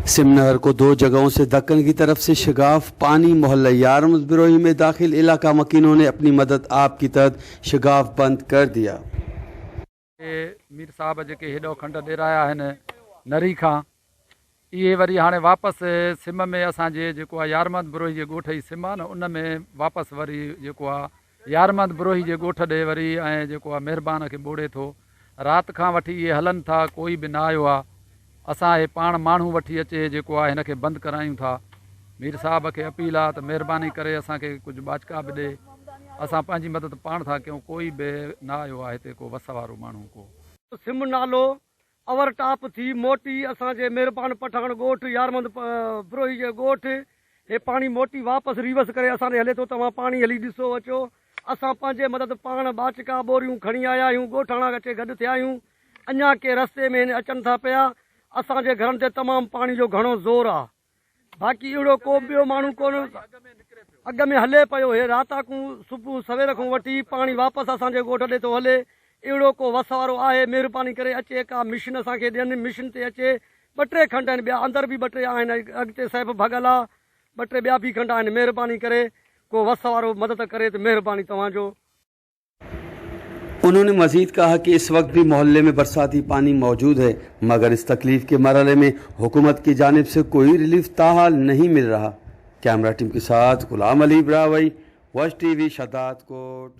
SIM नहर को दो जगहों से दक्कन की तरफ से शगाफ पानी मोहल्ला यारमद बिरोही में दाखिल इलाका मकीनों ने अपनी मदद आप की तहत शगाफ बंद कर दिया। مير صاحب جيڪي هيڏو کنڊ ڏيرايا آهن نري کان اهي وري هاڻي واپس سم ۾ اسان جي جيڪو آ يارمحمد بروهي جي ڳوٺ جي سم آ نه ان ۾ واپس وري جيڪو آ يارمحمد بروهي جي ڳوٺ ڏي وري ۽ جيڪو آ مهربان کي ٻوڙي ٿو رات کان وٺي اهي هلن ٿا ڪوئي به نه آيو آ اسان اهي پاڻ ماڻهو وٺي اچي جيڪو آ هن کي بند ڪرايون ٿا مير صاحب کي اپيل آ ته مهرباني ڪري اسان کي ڪجهه ٻاچڪا به ڏي اسان پنهنجي مدد پاڻ ٿا ڪيون ڪوئي به نه آيو آ هتي ڪو وس وارو ماڻهو ڪو. سم نالو اور ٽاپ ٿي موٽي اسان جي مهربان پٺاڻ ڳوٺ يارمند بروهي جي ڳوٺ هي پاڻي موٽي واپس ريورس ڪري اسان ڏي هلي ٿو توهان پاڻي هلي ڏسو اچو اسان پنهنجي مدد پاڻ ٻاچڪا ٻوريون کڻي آيا آهيون ڳوٺاڻا اچي گڏ ٿيا آهيون اڃا ڪي رستي ۾ هن اچن ٿا پيا اسان جي گهرن تي تمام پاڻي جو گهڻو زور آ. باقي اهڙو ڪو ٻيو ماڻهو ڪونه اڳ ۾ هلي پيو هي راتاڪون صبح سوير کان وٺي پاڻي واپس اسان جي ڳوٺ ڏي ٿو هلي اهڙو ڪو وس وارو آهي مهرباني ڪري اچي ڪا مشن اسان کي ڏين مشن تي اچي ٻه ٽي کنڊ آهن ٻيا اندر به ٻه ٽي آهن اڳتي سيف ڀڳل آ ٻه ٽي ٻيا به کنڊ آهن مهرباني ڪري ڪو وس وارو مدد ڪري ته مهرباني توهان جو. انهون ني مزيد ڪها ڪي اس وقت ڀي محلي ۾ برساتي پاني موجود هي مگر اس تڪليف ڪي مرحلي ۾ حڪومت ڪي جانب سي ڪوئي رليف تاحال نهين مل رها ڪيمرا ٽيم ڪي ساٿ غلام علي براهوئي وش ٽي وي شهدادڪوٽ.